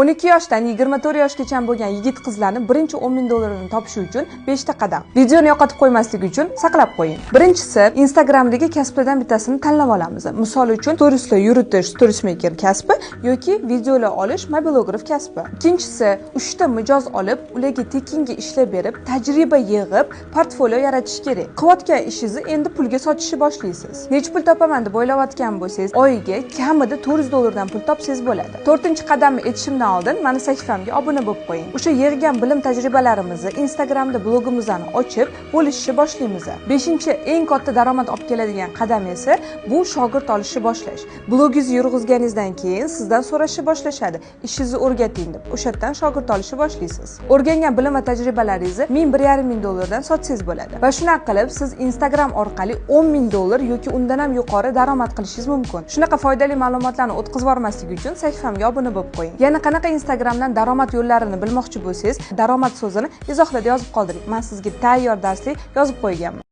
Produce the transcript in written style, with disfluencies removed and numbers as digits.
12 yoshdan 24 yoshgacha bo'lgan yigit qizlarni birinchi 10 ming dollarini topishi uchun 5 ta qadam. Videoni yo'qotib qo'ymaslik uchun saqlab qo'ying. Birinchisi, Instagramdagi kasblardan bittasini tanlab olamiz. Misol uchun, storieslar yuritish, stories maker kasbi yoki videolar olish, mobilograf kasbi. Ikkinchisi, 3 ta mijoz olib, ularga tekinga ishlab berib, tajriba yig'ib, portfolio yaratish kerak. Qilayotgan ishingizni endi pulga sotishni boshlaysiz. Necha pul topaman deb o'ylayotgan bo'lsangiz, oyiga kamida 400 dollardan pul topsangiz bo'ladi. To'rtinchi qadamni aytishimdan oldin mani sahifamga obuna bo'lib qo'ying. O'sha yig'gan bilim tajribalarimizni Instagramda blogimizni ochib, bo'lishishni boshlaymiz. Beshinchi, eng katta daromad olib keladigan qadam esa bu shogird olishni boshlash. Blogingizni yurg'izganingizdan keyin sizdan so'rashni boshlashadi. Ishingizni o'rgating deb. O'sha yerdan shogird olishni boshlaysiz. O'rgangan bilim va tajribalaringizni 1000, 1,5 ming dollardan sotsangiz bo'ladi. Va shunaqa qilib siz Instagram orqali 10 ming dollar yoki undan ham yuqori daromad qilishingiz mumkin. Shunaqa foydali ma'lumotlarni o'tkazib yubormaslik uchun sahifamga obuna bo'lib qo'ying. Yana qanaqa Instagramdan daromad yo'llarini bilmoqchi bo'lsangiz, daromad so'zini izohlarda yozib qoldiring. Men sizga tayyor darslik yozib qo'yganman.